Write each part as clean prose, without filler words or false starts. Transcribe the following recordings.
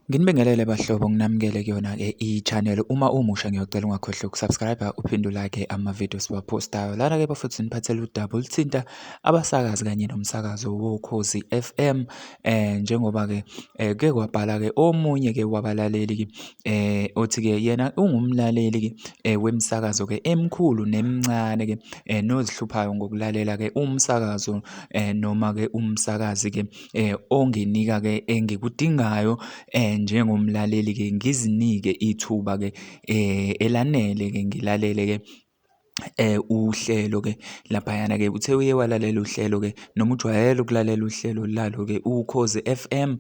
Nginibingelele bahlobo, nginamukele kuyona-ke i-channel. Uma umusha ngiyocela ungakhohlwa uku-subscribe uphinde u-like ama-video esiwaphostayo. Lana-ke bafethu siniphathele udaba oluthinta abasakazi kanye nomsakazo woKhozi FM. Njengoba-ke kuke kwabhala-ke omunye-ke wabalaleli-ke othi-ke yena ungumlaleli-ke wemisakazo-ke emikhulu nemincane-ke nozihluphayo ngokulalela-ke umsakazo noma-ke umsakazi-ke onginika-ke engikudingayo njengomlaleli-ke ngizinike ithuba-ke elanele-ke ngilalele-ke uhlelo-ke laphayana-ke. Uthe uye walalela uhlelo-ke noma ujwayele ukulalela uhlelo lalo-ke Ukhozi F_M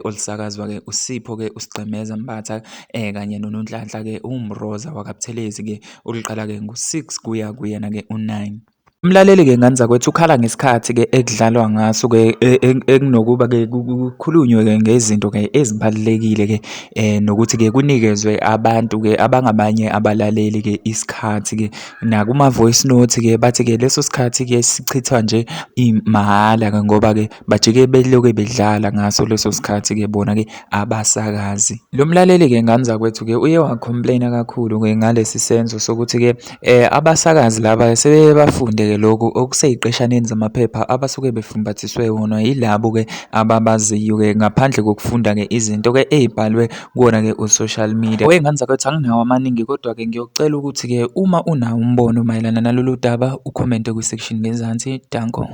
olusakazwa-ke uSipho-ke uSgqemeza Mbatha kanye noNonhlanhla-ke uMroza wakaButhelezi-ke oluqala-ke ngo-six kuya kuyena-ke u-nine. Umlaleli-ke ngane zakwethu ukhala ngesikhathi-ke ekudlalwa ngaso-ke ekunokuba-ke kukhulunywe-ke ngezinto-ke ezibalulekile-ke nokuthi-ke kunikezwe abantu-ke abangabanye abalaleli-ke isikhathi-ke nakuma-voice note-ke bathi-ke leso sikhathi-ke sichithwa nje mahhala-ke ngoba-ke bajike beloke bedlala ngaso leso sikhathi-ke bona-ke abasakazi. Lo mlaleli-ke ngane zakwethu-ke uye wa-complain-a kakhulu-ke ngalesi senzo sokuthi-ke abasakazi laba sebeye bafunde-ke lokhu okusey'qeshaneni zamaphepha abasuke befumbathiswe wona yilabo-ke ababaziyo-ke ngaphandle kokufunda-ke izinto-ke ey'bhalwe kuwona-ke u-social media. Wey'ngane zakwethu anginawo amaningi kodwa-ke ngiyocela ukuthi-ke uma unawo umbono mayelana nalolu daba ukhomente kwi-section ngezansi. Danko.